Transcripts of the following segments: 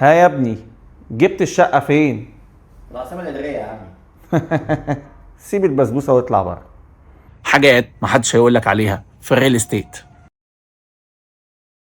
ها يا ابني، جبت الشقة فين؟ العاصمة الإدارية يا عم. سيب البسبوسة واطلع بره. حاجات محدش هيقولك عليها في ال real estate.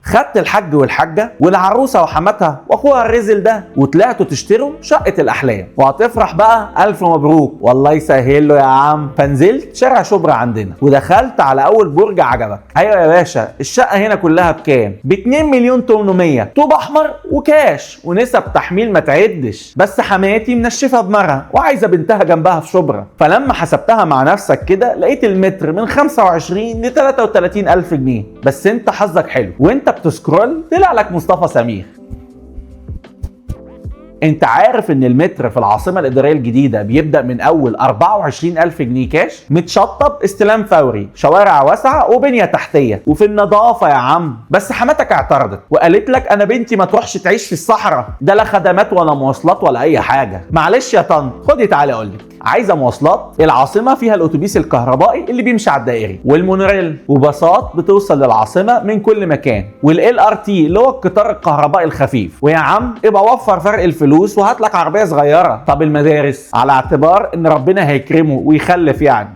خدت الحاج والحاجة والعروسة وحماتها واخوها الرزل ده وطلعتوا تشتروا شقة الأحلام، وهتفرح بقى ألف مبروك والله يسهل له يا عم. فنزلت شارع شبرا عندنا ودخلت على أول برج عجبك. أيوة يا باشا، الشقة هنا كلها بكام؟ ب 2 مليون 800، طوب أحمر وكاش ونسب تحميل ما تعدش. بس حماتي منشفة دماغها وعايزة بنتها جنبها في شبرا. فلما حسبتها مع نفسك كده لقيت المتر من 25 ل 33 ألف جنيه. بس انت حظك حلو، وانت بت scroll طلع لك مصطفى سمير. انت عارف ان المتر في العاصمة الإدارية الجديدة بيبدأ من اول 24 ألف جنيه كاش، متشطب، استلام فوري، شوارع واسعة وبنية تحتية وفي النظافة يا عم. بس حماتك اعترضت وقالت لك انا بنتي ما تروحش تعيش في الصحراء، ده لا خدمات ولا مواصلات ولا اي حاجة. معلش يا طنط، خدي تعالي اقول لك. عايزة مواصلات؟ العاصمة فيها الاتوبيس الكهربائي اللي بيمشي على الدائري والمونوريل وباصات بتوصل للعاصمة من كل مكان، وال LRT اللي هو القطار الكهربائي الخفيف. ويا عم ابقى وفر فرق الفلوس وهات لك عربية صغيرة. طب المدارس؟ على اعتبار ان ربنا هيكرمه ويخلف يعني.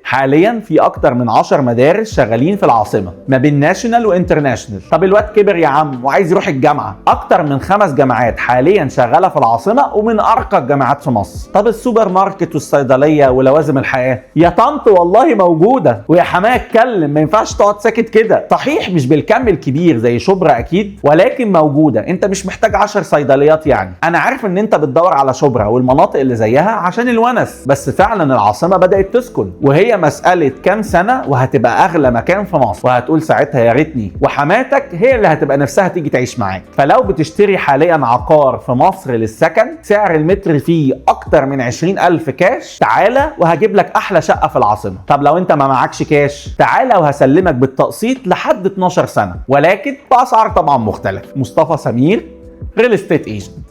حاليا في اكتر من 10 مدارس شغالين في العاصمة ما بين national و international. طب الواد كبر يا عم وعايز يروح الجامعة، اكتر من 5 جامعات حاليا شغالة في العاصمة ومن ارقى الجامعات في مصر. طب السوبر ماركت والصيدليه ولوازم الحياة يا طنط والله موجودة. ويا حماية اتكلم، ما ينفعش تقعد ساكت كده. صحيح مش بالكم الكبير زي شبرا اكيد، ولكن موجودة. انت مش محتاج 10 صيدليات يعني. انا عارف ان انت بتدور على شبرا والمناطق اللي زيها عشان الونس، بس فعلا العاصمة بدات تسكن، وهي مسألة كام سنة وهتبقى أغلى مكان في مصر، وهتقول ساعتها يا ريتني، وحماتك هي اللي هتبقى نفسها تيجي تعيش معاك. فلو بتشتري حاليا عقار في مصر للسكن سعر المتر فيه أكتر من 20,000 كاش، تعالى وهجيب لك أحلى شقة في العاصمة. طب لو أنت ما معكش كاش، تعالى وهسلمك بالتقسيط لحد 12 سنة، ولكن بأسعار طبعا مختلفة. مصطفى سمير، real estate agent.